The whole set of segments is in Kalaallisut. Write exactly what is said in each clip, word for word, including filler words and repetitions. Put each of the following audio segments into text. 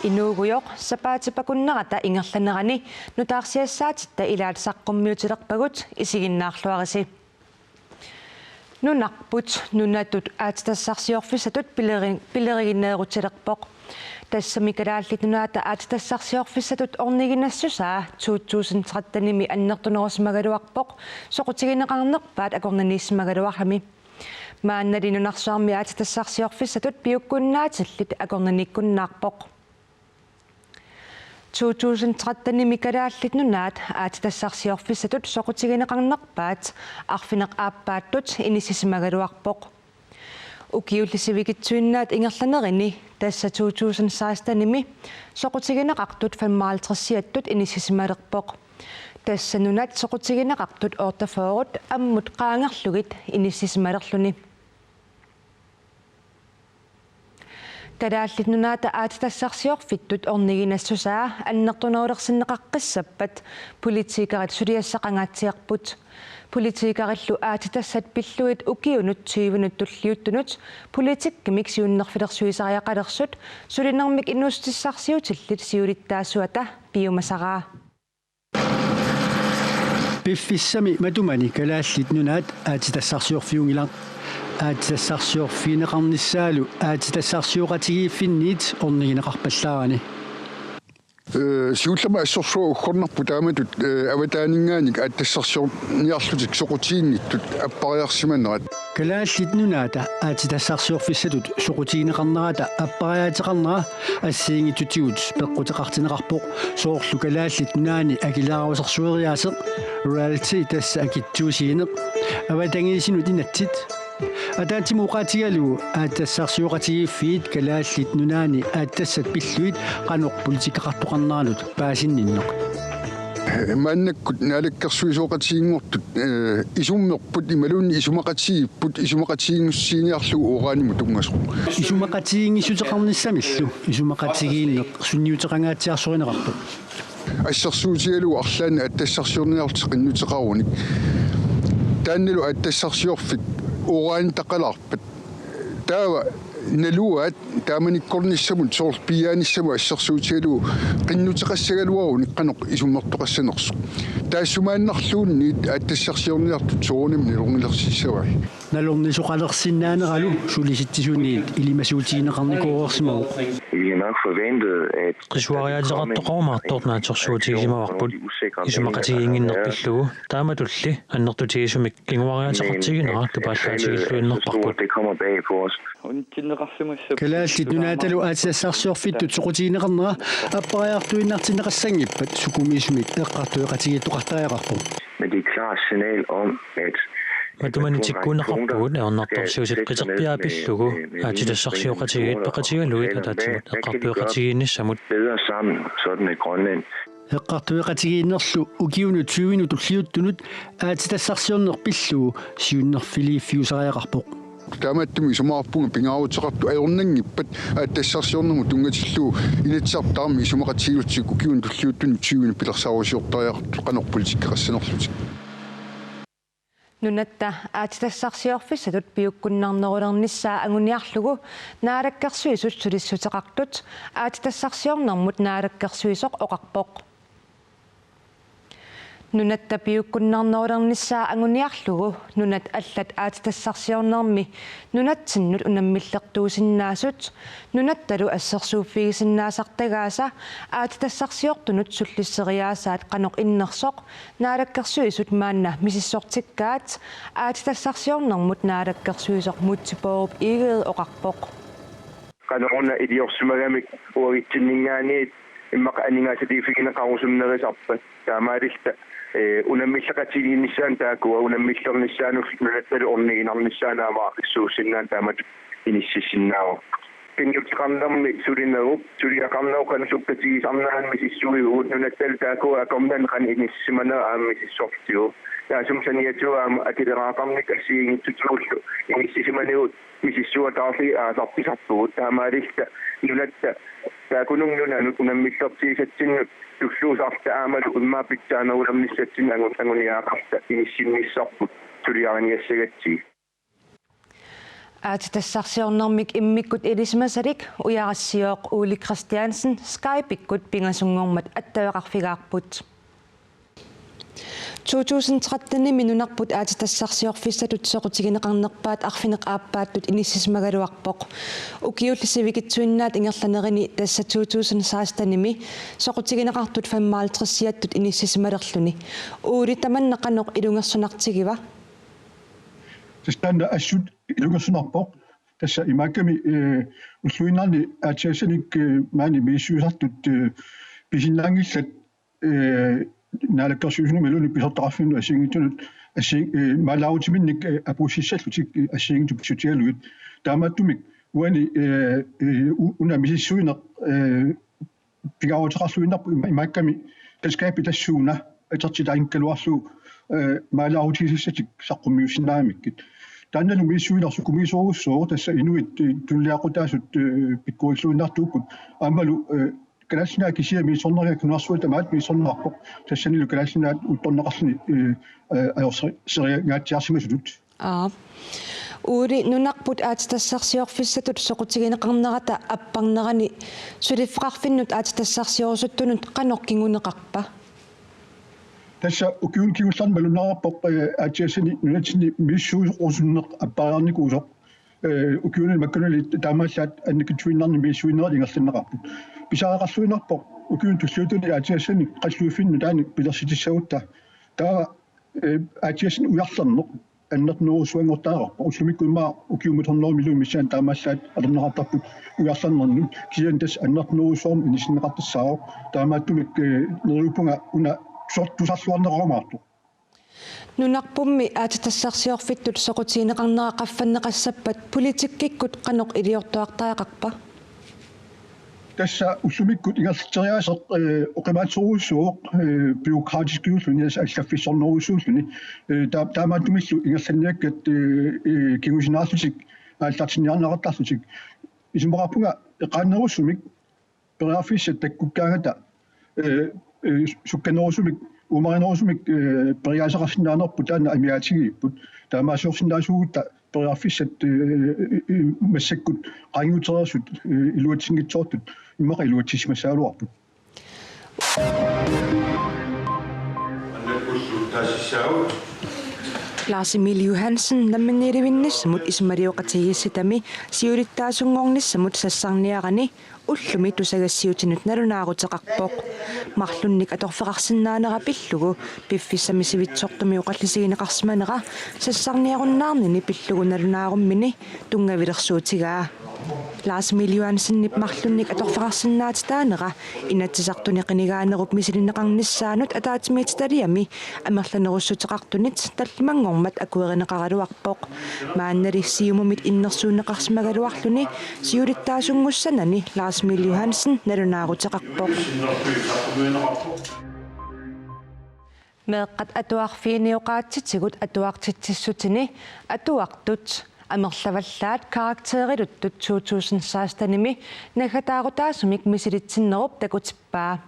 Inuugujoq sapaatip akunnerata ingerlanerani nutaarsiassaatitta ilaat saqqummiutilerpagut, isiginnaarluarisi. Nunarput nunatut aatsitassarsiorfissatut pileri-, pilerigineerutsilerpoq. Tassami Kalaallit Nunaata aatsitassarsiorfissatut orniginassusaa to tusind tretten-imi annertunerusimagaluarpoq, soqutigineqarnerpaat akornanniissimagaluarami. Maannali nunarsuarmi aatsitassarsiorfissatut piukkunnaatillit akornanniikkunnaarpoq. To tusind tretten-imi Kalaallit Nunaat aatsitassarsiorfissatut soqutigineqarnerpaat arfineq-aappaattut inissisimagaluarpoq. Ukiulli sivikitsuinnaat ingerlanerini, tassa to tusind seksten-imi, soqutigineqartut femoghalvtreds-iuttut inissisimalerpoq. Tassa nunat soqutigineqartut otteogfyrre ammut qaangerlugit inissisimalerluni. Kalaallit Nunaata aatsitassarsiorfittut orniginassusaa annertunerulersinneqaqqissappat politikerit suliassaqangaatsiarput. Politikerillu aatsitassat pillugit ukiunut tyvenut tulliuttunut politikkimik siunnerfilersuisariaqalersut sulinermik inuussutissarsiutillit siulittaasuata piumasaraa. Piffissami matumani Kalaallit Nunaat aatsitassarsiorfiunngilaq. Aatsitassarsiorfigineqarnissaalu aatsitassarsioqatigiiffinniit ornigineqarpallaarani. Ee, siullermik assorsuaq uggornarpoq taamatut, ee, avataaninngaanniit aatsitassarsiorniarlutik soqutiginnittut appariarsimanerat. Kalaallit Nunaata aatsitassarsiorfissatut soqutigineqarnerata appariaateqarnera assigiinngitsutigut peqquteqartinneqarpoq, soorlu Kalaallit Nunaanni akileraarsersueriaaseq, royalty, tassa akitsuusiineq, avatangiisinut inatsit. Ataatsimut oqaatigalugu aatsitassarsioqatigiiffiit Kalaallit Nunaanni aatsitassat pillugit qanoq politikkeqartoqarneranut paasinninneq. Maannakkut naalakkersuisooqatigiinngortut, ee, isummerput imaluunniit isumaqatigiipput, isumaqatigiinngissusiiniarlugu uranimut tunngasoq. Isumaqatigiinngissuteqarnissamillu isumaqatigiinneq sunniuteqangaatsiarsorineqarpoq. Assersuutigalugu arlaannik aatsitassarsiorniarlutik qinnuteqarunik. Taannalu aatsitassarsiorfik uranitaqalaarpat. Taava naluaat taamanikkornissamut soorlu piiaanissamut assersuutigalugu qinnuteqassagaluarunik qanoq isummertoqassanersoq. Taassumaannarluunniit aatsitassarsiorniartut soorunami nalornilersissavai. Nalornisoqalersinnaaneralu sulisitsisuniit ilimasuutigineqarnikuureersimavoq. Vi har nok forventet, at Qisuariaateqartoqarumaartoq naatsorsuutigisimavarput isumaqatigiinnginneq pillugu, taamatulli annertutigisumik kinguariaateqartiginerat tupaallaatigiilluinnarparput. Det kommer bag på os. Kalaallit Nunaatalu aatsitassarsiorfittut soqutigineqarnera appariartuinnartinneqassanngippat sukumiisumik eqqartueqatigiittoqartariaqarpoq. Men det er et klart signal om, at Matumani tikkuunneqarpugut ajornartorsiutit qiterpiaat pillugu aatsitassarsioqatigiit peqatigalugit ataatsikkut eqqartueqatigiinnissamut. Bedre sammen, sådan at Grønland Eqqartueqatigiinnerlu ukiunut tyvenut tulliuttunut aatsitassarsiorneq pillugu siunnerfiliiffiusariaqarpoq. Taamaattumik isumaqarpunga pingaaruteqartut ajornanngippat aatsitassarsiornermut tunngatillugu Inatsisartut tamarmik isumaqatigiillutik ukiunut tulliuttunut tyvenut pilersaarusiortariaqartut qanoq politikkeqassanerlutik. Nunatta aatsitassarsiorfissatut piukkunnarnerulernissaa anguniarlugu Naalakkersuisut sulissuteqartut aatsitassarsiornermut naalakkersuisoq oqarpoq. Nunatta piukkunnarnerulernissaa anguniarlugu nunat allat aatsitassarsiornermi nunatsinnut unammillertuusinnaasut nunattalu assersuuffigisinnaasartagaasa aatsitassarsiortunut sullisseriaasaat qanoq innersoq Naalakkersuisut maanna misissortikkaat aatsitassarsiornermut naalakkersuisoq Múte Bourup Egede oqarpoq. Qanoruna iliorsimagamik uagutsinninngaanniit immaqa aningaasaliiffigineqarusunnerisarpat, taamaalilluta, ee, unammilleqatigiinnissaanut taakkua unammillernissaanullu nunattalu orniginarnissaanut aamma aaqqissuussinnaanut taamatut inissisinnaavarput. Qinnuteqarnermi sulinerup, suliaqarnerup qanoq sukkatigisarnerani misissuivugut, nunattalu taakkua akornanni qanoq inissisimanera aamma misissortigu. Taassuma saniatigut aamma akileraaqarnikkut assigiinngitsutigullu inissisimanikkut misissuataarlugit aasarpisarpugut, taamaalilluta nunatta taakkununnga nunanut unammillertigisatsinnut tulluusaarluta aammalu immaqa pitsaanerulernissatsinnut angu-, anguniagaqarluta inissinnissarput suliariniassagatsigit. Aatsitassarsiornermik immikkut ilisimasalik ujarassiooq Ole Kristiansen Skype-ikkut pingasunngormat attaveqarfigaarput. To tusind tretten-imi nunarput aatsitassarsiorfissatut soqutigineqarnerpaat arfineq-aappaattut inissisimagaluarpoq. Ukiulli sivikitsuinnaat ingerlanerini, tassa to tusind seksten-imi, soqutigineqartut femoghalvtreds-iattut inissisimalerluni. Ole, tamanna qanoq ilungersunartigiva? Tassa taanna assut ilungersunarpoq. Tassa imaakkami, eh, ulluinnarni aatsiaassanik, eh, maani misissuisartut, eh, pisinnaanngillat, eh, naalakkersuisunilu pisortaqarfinnut assigiinngitsunut assi-, eh, maalaarutiminnik, eh, apuussissallutik, eh, assigiinngitsut pissutigalugit. Taamaattumik uani, eh, eh, u-, una misissuineq, eh, pingaaruteqarluinnarpoq ima-, imaakkami selskabit tassuuna atortitaanngikkaluarlugu, eh, maalaarutigisassatik saqqummiussinnaagamikku. Taannalu misissuineq sukumiisorujussuuvoq, tassa inuit, eh, tunuliaqutaasut, eh, pikkorilluinnartuupput. Aammalu, eh, Kalaallit Nunaat kisiat misissornerigaat, nunarsuaq tamaat misissorneqarpoq. Tassanilu Kalaallit Nunaat uuttorneqarluni, eh, eh, ajorseriangaatsiarsimasutut. Aap. Ole, nunarput aatsitassarsiorfissatut soqutigineqarnerata apparnerani suliffeqarfinnut aatsitassarsiorusuttunut qanoq kinguneqarpa? Tassa ukiuni kingullerni malunnarpoq, eh, aatsiaassanik nunatsinni misissuisorusunneq appariarnikuusoq. Eh, ukiuni makkunali taamaallaat annikitsuinnarnik misissuinerit ingerlanneqarput. Pisariaqarluinnarpoq ukiuni tulliuttuni aatsiaassanik qalluiffinnut nutaanik pilersitsissagutta. Taava, eh, aatsiaassanik ujarlerneq annertunerujussuanngortariaqarpoq. Ullumikkut immaqa ukiumut hundrede millionit missaanni taamaallaat atorneqartarput ujarlernernut. Kisianni tassa annertunerujussuarmik inissinneqartassaavoq. Taamaattumik, eh, neriuppunga una tusar-, tusarluarneqarumaartoq. Nunarpummi aatsitassarsiorfittut soqutigineqarnera qaffanneqassappat politikkikkut qanoq iliortuartariaqarpa? Tassa ullumikkut ingerlatseriaaseq, eh, oqimaatsorujussuuvoq, eh, bureaukratiskiulluni, tassa allaffissornerujussuulluni. Eh, taa-, taamaattumillu ingerlanniakkat, eh, eh, kingusinaarlutik aallartinniarneqartarlutik. Isumaqarpunga eqaannerusumik periarfissat takkukkaangata, eh, eh, sukkanerusumik, uumarinerusumik, eh, periaaseqarsinnaanerput taanna amigaatigigipput. Taamaaliorsinnaasuugutta periarfissat, eh, eh, massakkut qaangiutereersut, eh, iluatsinngitsoortut immaqa iluatsissimassagaluarput. Lars Emil Johansen namminiilivinnissamut isumalioqatigiissitami siulittaasunngornissamut sassarniarani ullumi tusagassiutinut nalunaaruteqarpoq. Marlunnik atorfeqarsinnaanera pillugu piffissami sivitsortumi oqallisigineqarsimanera sassarniarunnaarnini pillugu nalunaarummini tunngavilersuutigaa. Lars Emil Johansenip marlunnik atorfeqarsinnaatitaanera Inatsisartuni qinigaanerup misilinneqarnissaanut ataatsimiititaliami amerlanerussuteqartunit tallimanngormat akuerineqaraluarpoq. Maannali Siumumit innersuunneqarsimagaluarluni siulittaasunngussanani Lars Emil Johansen nalunaaruteqarpoq. Meeqqat atuarfiini oqaatsitigut atuartitsissutini atuartut amerlavallaat karakteriluttut to tusind seksten-imi naggataarutaasumik misilitsinnerup takutippaa.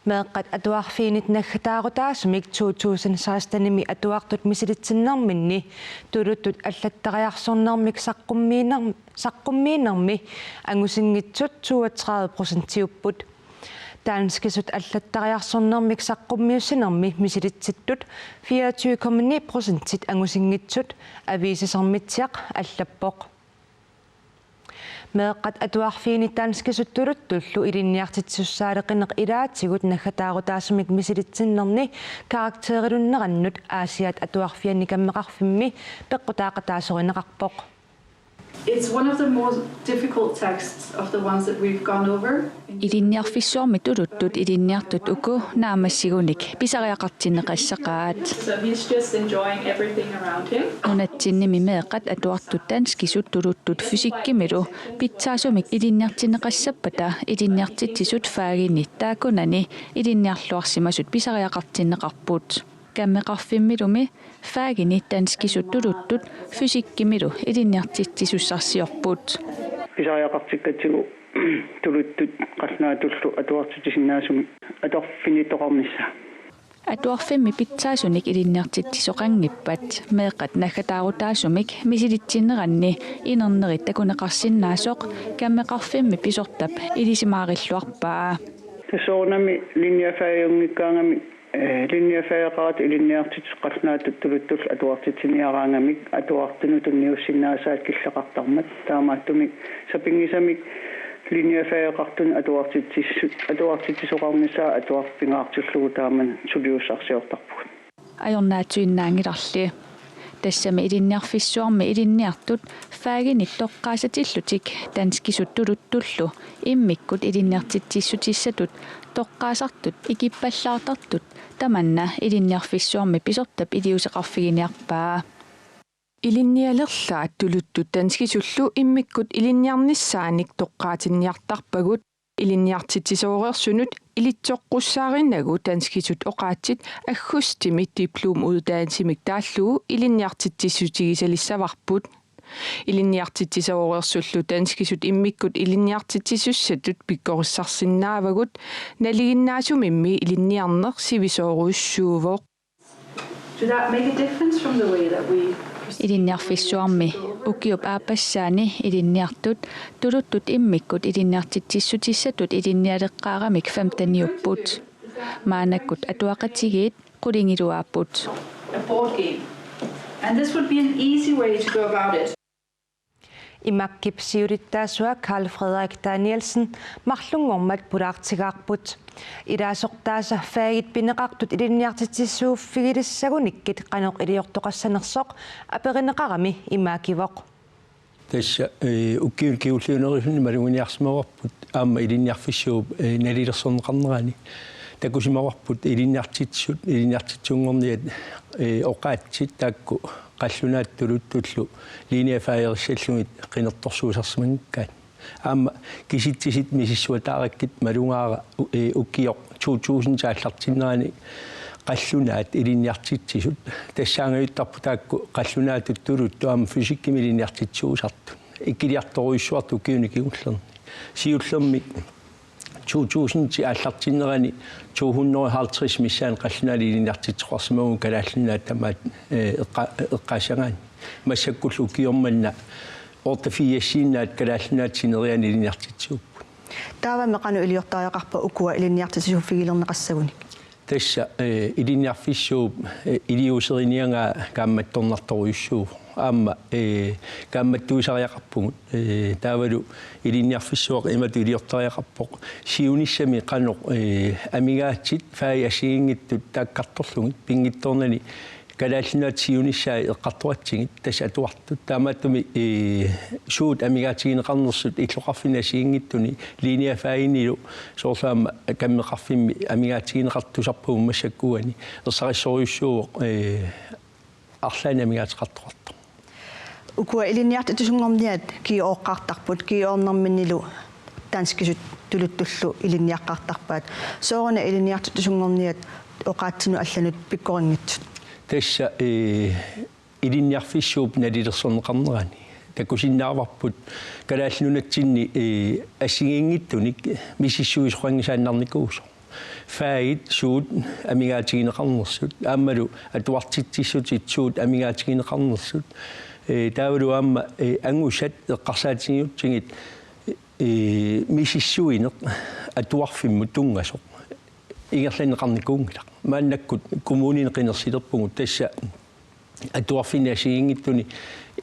Meeqqat atuarfiinit naggataarutaasumik to tusind seksten-imi atuartut misilitsinnerminni tuluttut allattariarsornermik saqqummiiner-, saqqummiinermi angusinngitsut toogtredive procentiupput. Danskisut allattariarsornermik saqqummiussinermi misilitsittut fireogtyve komma ni procentit angusinngitsut Aviisi Sermitsiaq allappoq. Meeqqat atuarfiini danskisut tuluttullu ilinniartitsisussaaleqineq ilaatigut naggataarutaasumik misilitsinnerni karakterilunnerannut Aasiaat Atuarfianni Kammeqarfimmi peqqutaaqataasorineqarpoq. It's one of the most difficult texts of the ones that we've gone over. Ilinniarfissuarmi tuluttut ilinniartut uku naammassigunik pisariaqartinneqassaqaat. So he's just enjoying everything around him. Nunatsinnimi meeqqat atuartut danskisut tuluttut fysikkimilu pitsaasumik ilinniartinneqassappata ilinniartitsisut fagini taakkunani ilinniarluarsimasut pisariaqartinneqarput. Kammeqarfimmilumi fagini danskisut tuluttut fysikkimilu ilinniartitsisussarsiorput. Pisariaqartikkatsigu tuluttut qallunaatullu atuartitsisinnaasumik atorfinittoqarnissaa. Atuarfimmi pitsaasunik ilinniartitsisoqanngippat meeqqat naggataarutaasumik misilitsinneranni inernerit takuneqarsinnaasoq Kammeqarfimmi pisortap ilisimaarilluarpaa. Soorunami linjefagijunngikkaangamik, eh, linjefagioqaratik ilinniartitsisut qallunaatut tuluttullu atuartitsiniaraangamik atuartunut tunniussinnaasaat killeqartarmat, taamaattumik sapinngisamik linjefagioqartunut atuartitsissu-, atuartitsisoqarnissaa atuarfik pingaartillugu taamani suliussarsiortarpugut. Ajornaatsuinnaanngilarli. Tassami ilinniarfissuarmi ilinniartut faginik toqqaassatillutik danskisut tuluttullu immikkut ilinniartitsissutissatut toqqaasartut ikippallaartartut tamanna ilinniarfissuarmi pisortap iliuuseqarfiginiarpaa. Ilinnialerlaat tuluttut danskisullu immikkut ilinniarnissaanik toqqaatinniartarpagut. Ilinniartitsisooreersunut ilitsoqqussaarinagu danskisut oqaatsit aggustimi diplomuddannelsimik taallugu ilinniartitsissutigisalissavarput. Ilinniartitsisooreersullu danskisut immikkut ilinniartitsisussatut pikkorissarsinnaavagut, nalinginnaasumimmi ilinniarneq sivisoorujussuuvoq. Do that make a difference from the way that we proceed? Ilinniarfissuarmi ukiup aappassaani ilinniartut tuluttut immikkut ilinniartitsissutissatut ilinnialeqqaaramik femteniupput. Maannakkut atuaqatigiit qulingiluaapput. A board game. And this would be an easy way to go about it. IMAK-ip siulittaasua Karl Frederik Danielsen marlunngormat pulaartigaarput. Ilaasortaasa fagit pineqartut ilinniartitsisuuffigilissagunikkit qanoq iliortoqassanersoq aperineqarami imaakivoq. Tassa, eh, ukiuni kingulliunerusuni maluginiarsimavarput aamma ilinniarfissuup, eh, nalilersorneqarnerani. Takusimavarput ilinniartitsisut, ilinniartitsisunngorniat, eh, oqaatsit taakku qallunaatut tuluttullu linjefagerissallugit qinertorsuusarsimanngikkaat. Aamma kisitsisit misissuataarakkit malugaara, eh, ukioq to tusind aallartinnerani qallunaat ilinniartitsisut. Tassaangajuttarput taakku qallunaatut tuluttut aamma fysikkimi ilinniartitsisuusartut. Ikkiliartorujussuartut ukiuni kingullerni. Siullermik to tusind aallartinnerani to hundrede og halvtreds missaani qallunaat ilinniartitsisoqarsimavugut Kalaallit Nunaat tamaat, eh, eqqa-, eqqaassagaanni. Massakkullu ukioq manna otteogfirsiinnaat Kalaallit Nunaat sineriaani ilinniartitsisuupput. Taavami qanoq iliortariaqarpa ukua ilinniartitsisuuffigilerneqassagunik? Tassa, eh, ilinniarfissuup, eh, iliuuseriniagaa kaammattornartorujussuuvoq. Aamma, eh, kaammattuisariaqarpugut. Eh, taavalu ilinniarfissuaq imatut iliortariaqarpoq. Siunissami qanoq, eh, amigaatit fagit assigiinngitsut taakkartorlugit pinngitsoornani Kalaallit Nunaat siunissai eqqartoratsigit tassa atuartut. Taamaattumik, eh, suut amigaatigineqarnersut illoqarfinni assigiinngitsuni linjefaginilu soorlu aamma Kammeqarfimmi amigaatigineqartut tusarpagut massakkut uani ersarissorujussuuvoq, eh, arlaannik amigaateqartoqartoq. Ukua ilinniartitsisunngorniat G H-qartarput, G H-nerminnilu danskisut tuluttullu ilinniaqqaartarpaat. Sooruna ilinniartitsisunngorniat oqaatsinut allanut pikkorinngitsut? Tassa, eh, ilinniarfissuup nalilersorneqarnerani takusinnaavarput Kalaallit Nunatsinni, eh, assigiinngitsunik misissuisoqanngisaannarnikuusoq. Fagit suut amigaatigineqarnersut, aammalu atuartitsissutit suut amigaatigineqarnersut. Eh, taavalu aamma, eh, angusat eqqarsaatigiutsigit, eh, misissuineq atuarfimmut tunngasoq ingerlanneqarnikuunngilaq. Maannakkut kommunini qinersilerpugut tassa atuarfinni assigiinngitsuni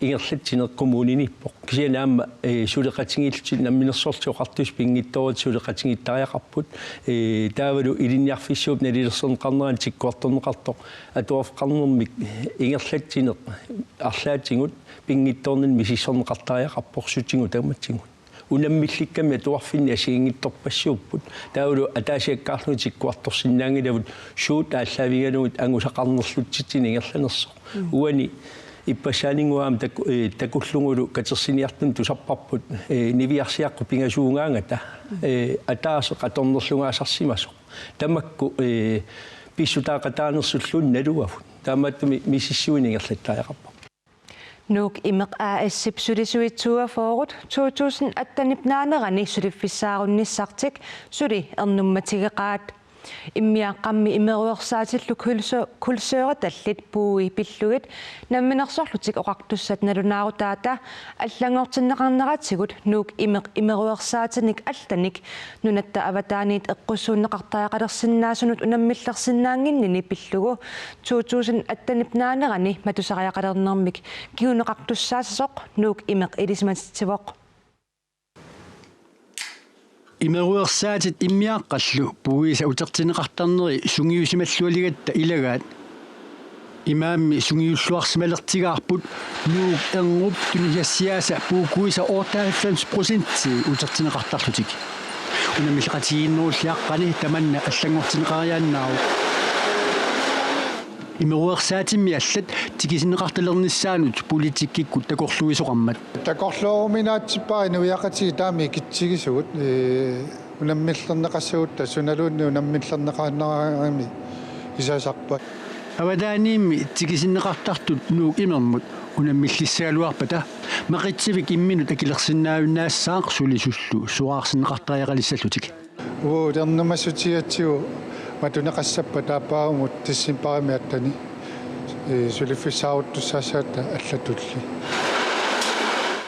ingerlatsineq kommuniniippoq. Kisianni aamma, eh, suleqatigiillutik Namminersorlutik Oqartussat pinngitsooratik suleqatigiittariaqarput. Eh, taavalu ilinniarfissuup nalilersorneqarnerani tikkuartorneqartoq atuarfeqarnermik ingerlatsineq arlaatigut pinngitsoornani misissorneqartariaqarpoq sutigut tamatigut. Unammillikkami atuarfinni assigiinngitsorpassuupput. Taavalu ataasiakkaarlugit tikkuartorsinnaanngilavut suut aallaavigalugit angusaqarnerlutsitsineq ingerlanersoq. Mm. Uani ippassaaninnguaq aamma taku-, eh, takullugulu katersiniartunut tusarparput, eh, niviarsiaqqut pingasuugaangata, eh, ataaseq atornerlugaasarsimasoq. Tamakku, eh, pissutaaqataanersulluunniit naluavut. Taamaattumik misissuineq ingerlattariaqarpoq. Nuuk Imeq A/S-ip sulisuit syvogfyrre to tusind attenip naanerani suliffissaarunissartik suli ernummatigeqaat. Immiaaqqammi imeruersaatillu kulsø-, kulsøritallit puui pillugit Namminersorlutik Oqartussat nalunaarutaata allanngortinneqarneratigut Nuuk Imeq imeruersaatinik allanik nunatta avataaniit eqqussuunneqartariaqalersinnaasunut unammillersinnaannginnini pillugu to tusind attenip naanerani matusariaqalernermik kinguneqartussaassasoq Nuuk Imeq ilisimatitsivoq. Imeruersaatit immiaaqqallu puuisa utertinneqartarneri sungiusimallualigatta ilagaat. Imaammi sungiulluarsimalertigaarput Nuuk erngup tunisassiaasa puukkuisa otteoghalvfems procentii utertinneqartarlutik. Unammilleqatigiinnerulli aqqani tamanna allanngortinneqariaannaavoq. Imeruersaatimmi allat tikisinneqartalernissaannut politikkikkut takorluisoqarmat. Takorlooruminaatsippara inuiaqatigiit taama ikitsigisugut, ee, unammillerneqassagutta sunaluunniit unammillerneqaannarami isasarpat. Avataaniimmi tikisinneqartartut Nuuk Imermut unammillissagaluarpata Maqitsivik imminut akilersinnaajunnaassaaq sulisullu soraarsinneqartariaqalissallutik. Uagut ernumassutigatsigu matuneqassappat taappaamut decembarimi attani, ee, suliffissaaruttussaassagatta allatulli.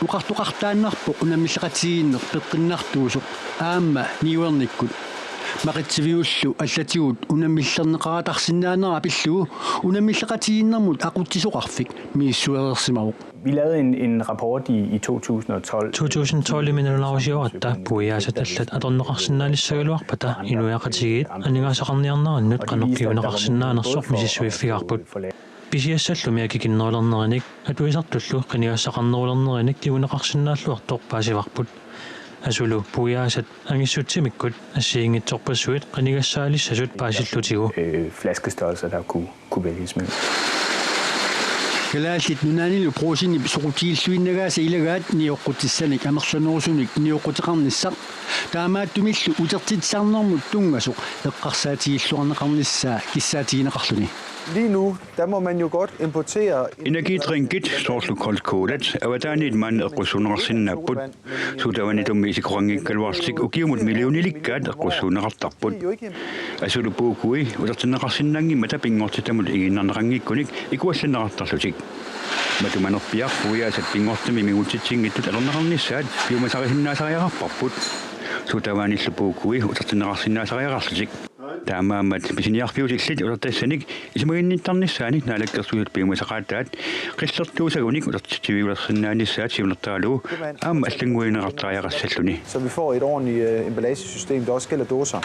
Oqartoqartaannarpoq unammilleqatigiinneq peqqinnartuusoq aamma niuernikkut. Maqitsivigullu allatigut unammillerneqaratarsinnaanera pillugu unammilleqatigiinnermut aqutsisoqarfik misissuereersimavoq. Vi lavede en, en rapport i, i to tusind og tolv. To tusind tolv-imi nalunaarusioratta puiaasat allat atorneqarsinnaanissagaluarpata inuiaqatigiit aningaasaqarniarnerannut qanoq kinguneqarsinnaanersoq misissuiffigaarput. Pisiassallumi akikinnerulernerinik atuisartullu qinigassaqarnerulernerinik kinguneqarsinnaalluartoq paasivarput. Asulu puiaasat angissutsimikkut assigiinngitsorpassuit qinigassaalissasut paasillutigu. Øh, flaskestørrelser, der kunne, kunne vælges mellem. Kalaallit Nunaannilu Brugsenip soqutigilluinnagaasa ilagaat nioqqutissanik amerlanerusumik nioqquteqarnissaq. Taamaattumillu utertitsisarnermut tunngasoq eqqarsaatigilluarneqarnissaa kissaatigineqarluni. Lige nu, der må man jo godt importere en energidrinkit soorlu Coca-Colat avataaniit maanna eqqussuunneqarsinnaapput. Sodavanditut isikkoqanngikkaluarlutik ukiumut millionilikkaat eqqussuunneqartarput. Asulu puukui utertinneqarsinnaanngimmata pinngortitamut igiinnarneqanngikkunik ikuallanneqartarlutik. Matumanerpiaq puiaasat pinngortimi mingutsitsinngitsut atorneqarnissaat piumasarisinnaasariaqarparput. Sodavandillu puukui utertinneqarsinnaasariaqarlutik. Taamaammat pisiniarfiutillit utertassanik isumaginnittarnissaannik Naalakkersuisut piumasaqaataat qillertuusagunik utertitsiviulersinnaanissaat siunertaralugu aamma allannguineqartariaqassalluni. Så vi får et ordentligt, øh, emballagesystem, der også gælder dåser.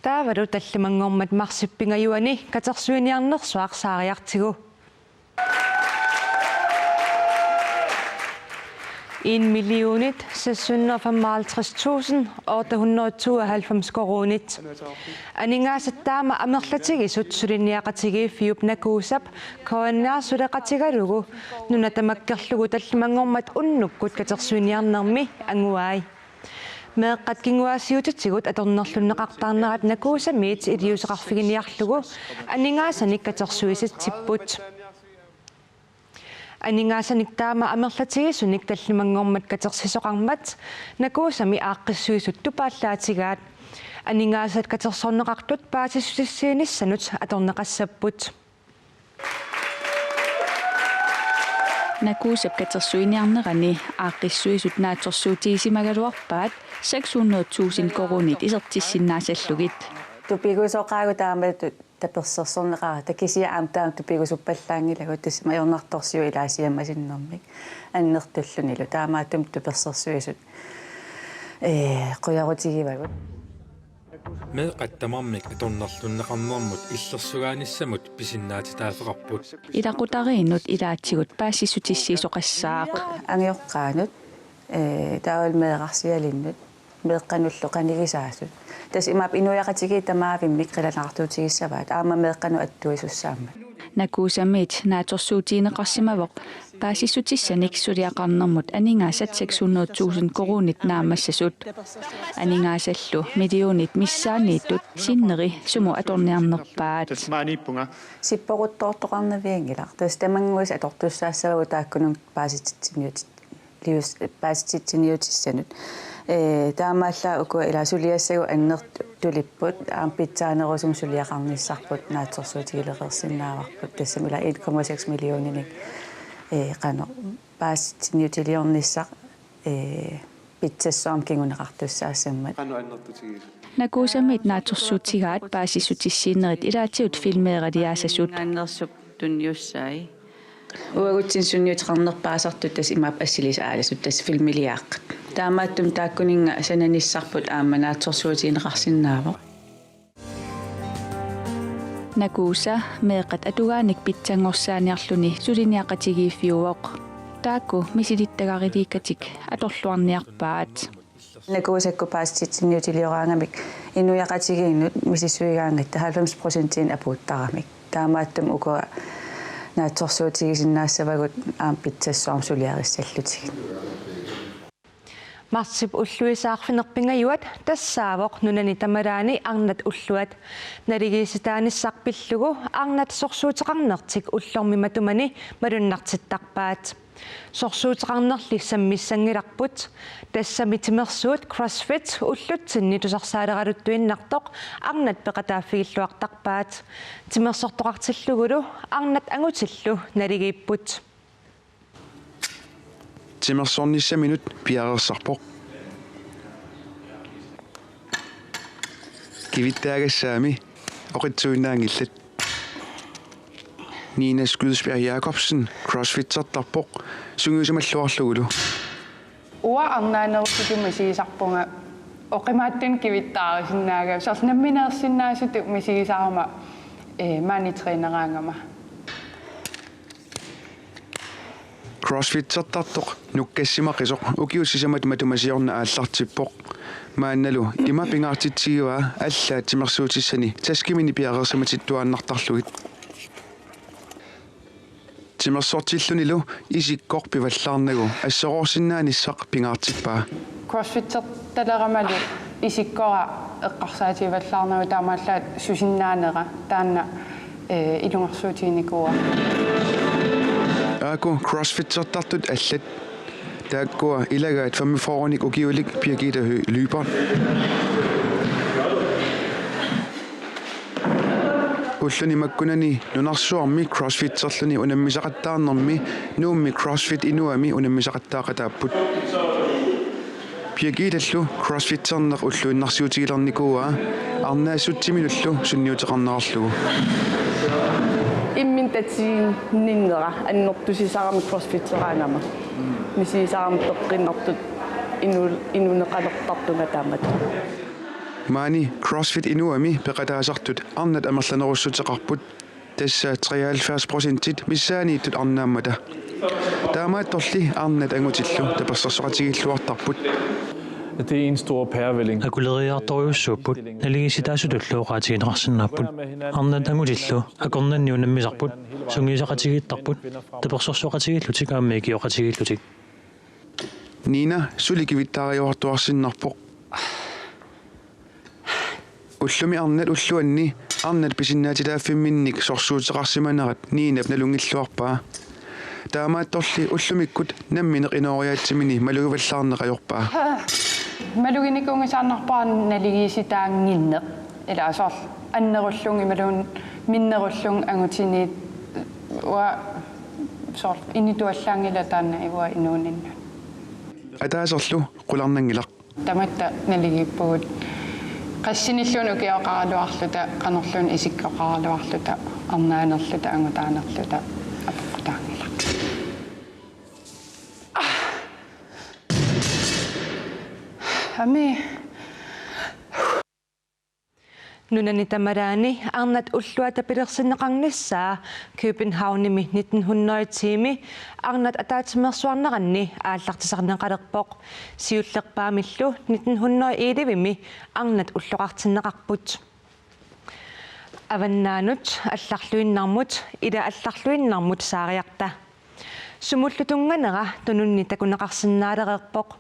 Taavalu tallimanngormat marsip pingajuani katersuiniarnersuaq saariartigu. En millionit seks hundrede femoghalvtreds tusind otte hundrede tooghalvfems koruunit. Aningaasat taama amerlatigisut suliniaqatigiiffiup Nakuusap K N R suleqatigalugu nuna tamakkerlugu tallimanngormat unnukkut katersuiniarnermi anguai. Meeqqat kinguaassiuutitigut atornerlunneqartarnerat Nakuusamiit iliuuseqarfiginiarlugu aningaasanik katersuisitsipput. Aningaasanik taama amerlatigisunik tallimanngormat katersisoqarmat Nakuusami aaqqissuisut tupaallaatigaat. Aningaasat katersorneqartut paasissutissiinissanut atorneqassapput. Nakuusap katersuiniarnerani aaqqissuisut naatsorsuutigisimagaluarpaat seks hundrede tusind koruunit isertissinnaasallugit. Tupigusoqaagut taamatut tapersersorneqarata kisianni aamma taama tupigusuppallaanngilagut tassami ajornartorsiut ilaat siammasinnermik annertullunilu taamaattumik tapersersuisut, ee, qujarutigivagut. Meeqqat tamarmik atornerlunneqarnermut illersugaanissamut pisinnaatitaaffeqarput. Ilaqutariinnut ilaatigut paasissutissiisoqassaaq. Angajoqqaanut, ee, taavalu meerarsialinnut, meeqqanullu qanigisaasut. Tassa imaappoq inuiaqatigiit tamaavimmik qilanaartuutigissavaat, aamma meeqqanut attuisussaammat. Nakuusamiit naatsorsuutigineqarsimavoq paasissutissanik suliaqarnermut aningaasat seks hundrede tusind koruunit naammassasut. Aningaasallu millionit missaanniittut sinneri sumut atorniarnerpaat. Sipporuttoortoqarnavianngilaq. Tassa tamannguisa atortussaassavagut taakkununnga paasititsiniut-, lius-, paasititsiniutissanut. Ee, taamaallaat ukua ilaa suliassagut annertulipput, aamma pitsaanerusumik suliaqarnissarput naatsorsuutigilereersinnaavarput, tassami ilaa en komma seks millioninik, ee, qanoq paasitsinniutiliornissaq, ee, pitsassuarmik kinguneqartussaassammat. Qanoq annertutigisoq? Nakuusamit naatsorsuutigaat paasissutissiinerit ilaatigut filmeeraliaasasut. Annersup tunniussai. Uagutsinnut sunniuteqarnerpaasartut tassa imaappoq assilisaalasut tassa filmiliaaqqat. Taamaattumik taakkuninnga sananissarput aamma naatsorsuutigineqarsinnaavoq. Nakuusa meeqqat atugaanik pitsanngorsaaniarluni suliniaqatigiiffiuvoq. Taakku misilittagariliikkatik atorluarniarpaat. Nakuusakkut paasitsinniutilioraangamik inuiaqatigiinnut misissuigaangatta halvfems procentit apuuttaramik. Taamaattumik ukua naatsorsuutigisinnaassavagut aamma pitsassuarmik suliarissallugit. Marsip ulluisa arfineq-pingajuat tassaavoq nunani tamalaani arnat ulluat. Naligiissitaanissaq pillugu arnat sorsuuteqarnertik ullormi matumani malunnartittarpaat. Sorsuuteqarnerli sammissanngilarput. Tassami timersuut CrossFit ullutsinni tusarsaaleraluttuinnartoq arnat peqataaffigilluartarpaat. Timersortoqartillugulu arnat angutillu naligiipput. Timersornissaminut piareersarpoq. Kivittaagassaami oqitsuinnaanngillat. Nina Skydsberg Jacobsen crossfittertarpoq sungiusimalluarlugulu. Uanga arnaanerusutut misigisarpunga oqimaatsunik kivittaarisinnaagavit, soorlu nammineersinnaasutut misigisarama, ee, maani træneraangama. Crossfittertartoq nukkassimaqisoq ukiut sisamat matuma siorna aallartippoq. Maannalu ima pingaartitsigivaa allaat timersuutissani taskimini piareersimatittuaannartarlugit. Timersortillunilu isikkoq pivallaarnagu assoroorsinnaanissaq pingaartippaa. Crossfittertaleramalu isikkora eqqarsaatigivallaarnagu taamaallaat susinnaanera taanna, ee, ilungersuutiginikuuara. Aaku crossfittertartut allat. Taakkua ilagaat femogfyrrenik ukiulik Birgitte Høegh Lyberth. Ulluni makkunani nunarsuarmi crossfitterluni unammisaqattaarnermi Nuummi CrossFit Inuami unammisaqattaaqataapput. Birgittellu crossfitterneq ulluinnarsiutigilernikuuaa arnaassutsiminullu sunniuteqarnerarlugu. Imminut tatiginninnera annertusisarami crossfitteraangama. Misigisarama peqqinnartut inu-, inuuneqalertartunga taamatut. Maani CrossFit Inuami peqataasartut arnat amerlanerussuteqarput, tassa treoghalvfjerds procentit missaaniittut arnaammata. Taamaattorli arnat angutillu tapersersoqatigiilluartarput. Det er en stor pærevælling. Akuleriiartorujussuupput, naligiissitaasutullu oqaatigineqarsinnaapput. Arnat angutillu akornanni unammisarput, sungiusaqatigiittarput, tapersersoqatigiillutik aamma ikioqatigiillutik. Nina suli kivittaariuartuarsinnarpoq. Ullumi arnat ulluanni arnat pisinnaatitaaffimminnik sorsuuteqarsimanerat Ninap nalunngilluarpaa. Taamaattorli ullumikkut nammineq inooriaatsimini malugivallaarneq ajorpaa. Maluginikuunngisaannarpara naligiissitaannginneq. Ilaa soorlu annerullunga imaluunniit minnerullunga angutiniit uanga soorlu inituallaanngilanga taanna uanga inuuninnut. Ataaserlu qularnanngilaq. Tamatta naligiippugut. Qassinilluunniit ukioqaraluarluta, qanorluunniit isikkoqaraluarluta, arnaanerluta, angutaanerluta apeqqutaanngilaq. Ami. Nunani tamalaani arnat ullua tapilersinneqarnissaa Københavnimi nitten hundrede ti-mi arnat ataatsimeersuarneranni aallartisarneqalerpoq. Siullerpaamillu nitten hundrede elleve-mi arnat ulloqartinneqarput. Avannaanut allarluinnarmut, ila allarluinnarmut saariarta. Sumullu tunnganera tununni takuneqarsinnaalereerpoq.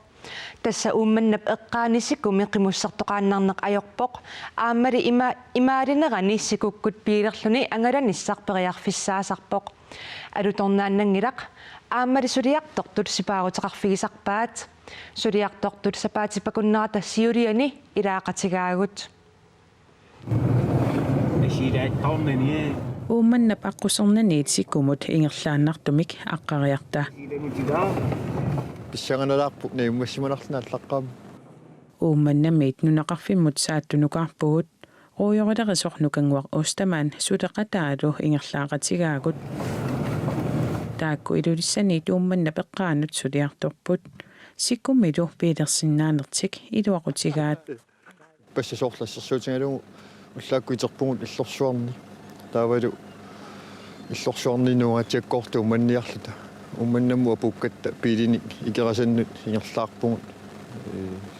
Tassa Uummannap eqqaani sikumi qimussertoqaannarneq ajorpoq, aammali ima-, imaalinerani sikukkut biilerluni angalanissaq periarfissaasarpoq. Alutornaannanngilaq, aammali suliartortut sipaaruteqarfigisarpaat. Suliartortut sapaatip akunnerata siuliani ilaaqatigaagut. Uummannap aqqusernaniit sikumut ingerlaannartumik aqqariarta. Pissanganalaarpoq najummassimanarluni allaqqaammat. Uummannamiit nunaqarfimmut saattunukaarpugut, ruujorilerisor Nukannguaq Ostermann suleqataalu ingerlaaqatigaagut. Taakku Ilulissaniit Uummannap eqqaanut suliartorput. Sikumilu biilersinnaanertik iluaqutigaat. Passa soorlu assersuutigalugu ullaakkut iterpugut illorsuarni. Taavalu illorsuarni nuugatsiakkoortut Uummannamiiarluta. Uummannamut apuukkatta biilinik Ikerasannut ingerlaarpugut, ee,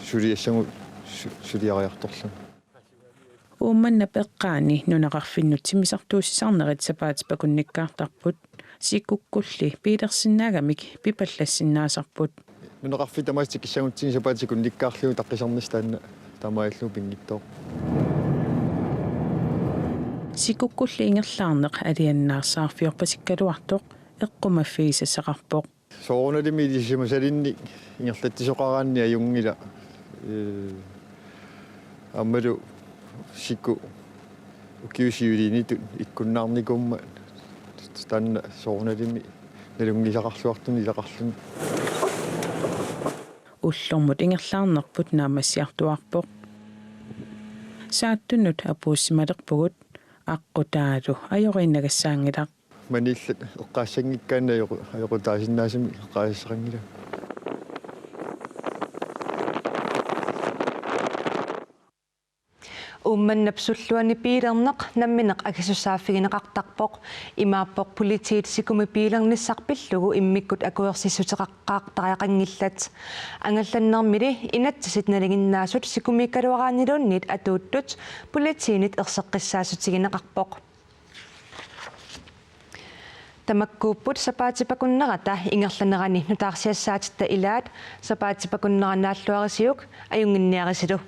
suliassagut su-, suliariartorlugu. Uummannap eqqaani nunaqarfinnut timmisartuussisarnerit sapaatip akunnikkaartarput. Sikukkulli biilersinnaagamik pipallassinnaasarput. Nunaqarfiit tamaasa tikissagutsigit sapaatip akunnikkaarlugu taqqisarnissaq taanna taamaalillugu pinngitsooq. Sikukkulli ingerlaarneq alianaarsaarfiorpasikkaluartoq eqqumaffigisassaqarpoq. Soorunalimi ilisimasalinnik ingerlatsisoqaraanni ajunngilaq. Ee, aammalu siku ukiut siuliinitut ikkunnaarnikuummat taanna soorunalimi nalunngisaqarluartumik ilaqarluni. Ullormut ingerlaarnerput naammassiartuaarpoq. Saattunut apuussimalerpugut, aqqutaalu ajoriinnagassaanngilaq. Maniillat eqqaassanngikkaanni ajoqu-, ajoqutaasinnaasumik eqqaasassaqanngilanga. Uummannap sulluani biilerneq nammineq akisussaaffigineqartarpoq. Imaappoq politiit sikumi biilernissaq pillugu immikkut akuersissuteqaqqaartariaqanngillat. Angallannermili inatsisit nalinginnaasut sikumiikkaluaraanniluunniit atuuttut politiinit erseqqissaassutigineqarpoq. Tamakkuupput sapaatip akunnerata ingerlanerani nutaarsiassaatitta ilaat. Sapaatip akunnera naalluarisiuk, ajunnginniarisilu.